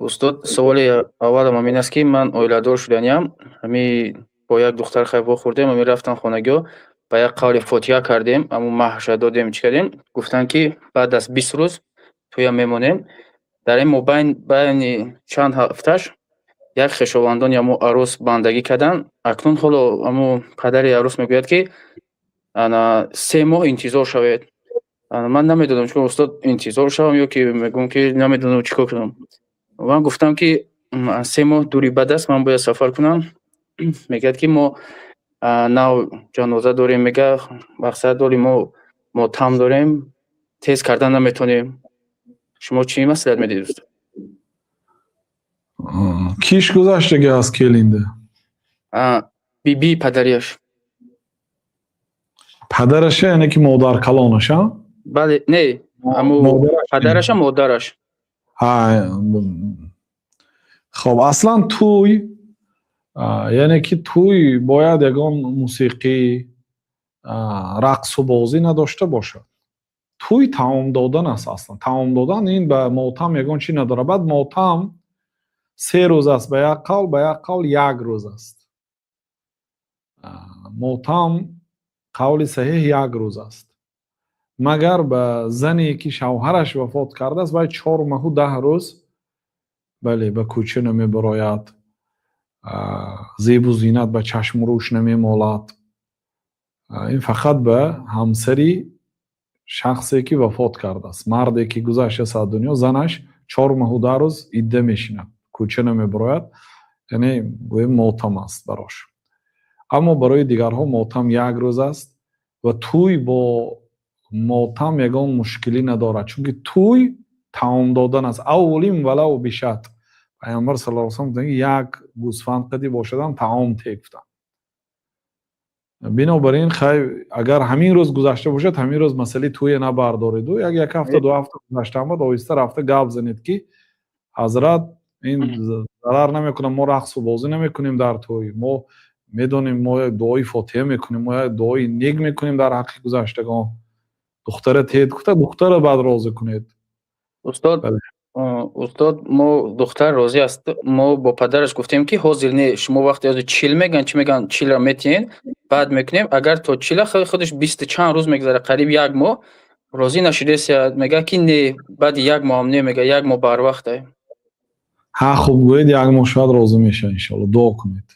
Устод, саволи аввалам ҳамин аст, ки ман оиладор шуданиам. Ҳами бо як духтар хай вохӯрдем, ҳами рафтан хонагиҳо, ба як қавли фотиҳа кардем, ҳамун маҳрша додем, чӣ кардем, гуфтанд, ки баъд аз 20 рӯз тӯя мемонем. Дар ин мобайн, байни чанд ҳафташ, як хешовандони ҳамо арӯс бандагӣ карданд. Акнун ҳоло ҳамо падари арӯс мегӯяд, ки ана 3 моҳ интизор шавед. Ман намедонам, чӣ, устод, интизор шавам ё ки мегӯям, ки намедонам чӣ кор кунам. Ман гуфтам, ки 3 моҳ дури бад аст, ман бояд сафар кунам. Мегӯяд, ки мо нав ҷаноза дорем, мега, мақсад дорем, мо мотам дорем, тез кардан наметонем. Шумо чӣ маслиҳат медиҳед, устод? Киш гузаштагӣ аст келинда? Бибии падарияш. Падараша, яъне ки модаркалонаша? Бале, не, ҳаму падараша, модараш. Хоб, аслан тӯй, яъне ки тӯй бояд ягон мусиқӣ, рақсу бозӣ надошта бошад. Тӯй таом додан аст. Аслан таом додан ин ба мотам ягон чӣ надорад. Баъд мотам 3 рӯз аст ба як қавл, ба як қавл як рӯз аст. Мотам, қавли саҳеҳ, як рӯз аст, магар ба зане ки шавҳараш вафот кардааст, вай 4 моҳу 10 рӯз, бале, ба кӯча намебарояд, зебу зинат ба чашму рӯш намемолад. Ин фақат ба ҳамсари шахсе ки вафот кардааст. Марде ки гузаштааст аз дунё, занаш 4 моҳу 10 рӯз идда мешинад, кӯча намебарояд, яъне гӯем, мотам аст барош. Аммо барои дигарҳо мотам як рӯз аст ва тӯй бо мотам ягон мушкилӣ надорад, чунки тӯй таом додан аст. أولم ولو بشاة. Пайғамбар صلى الله عليه وسلم як гӯсфанд қади бошадам таом те гуфтанд. Бинобар ин, хай, агар ҳамин рӯз гузашта бошад, ҳамин рӯз масъалаи тӯя набардореду як ҳафта, 2 ҳафта гузашта омад, оҳиста рафта гап занед, ки ҳазрат, ин зарар намекунад, мо рақсу бозӣ намекунем дар тӯй, мо медонем, мо як дуои фотиҳа мекунем, мо як дуои нек мекунем дар ҳаққи гузаштагон, духтара тед гуфта, духтара баъд розӣ кунед. Устод, устод, мо духтар розӣ аст. Мо бо падараш гуфтем, ки ҳозир не, шумо вақте ҳозир чил мегӯянд, чӣ мегӯянд, чилра метиҳен, баъд мекунем. Агар то чила худаш бисту чанд рӯз мегузарад, қариб як моҳ, розӣ нашудест, мегӯяд, ки не, баъди як моҳам не, мегӯяд, як моҳ барвақте. Ҳа, хуб, гӯед, як моҳ шояд розӣ мешавад, иншоалло, дуо кунед.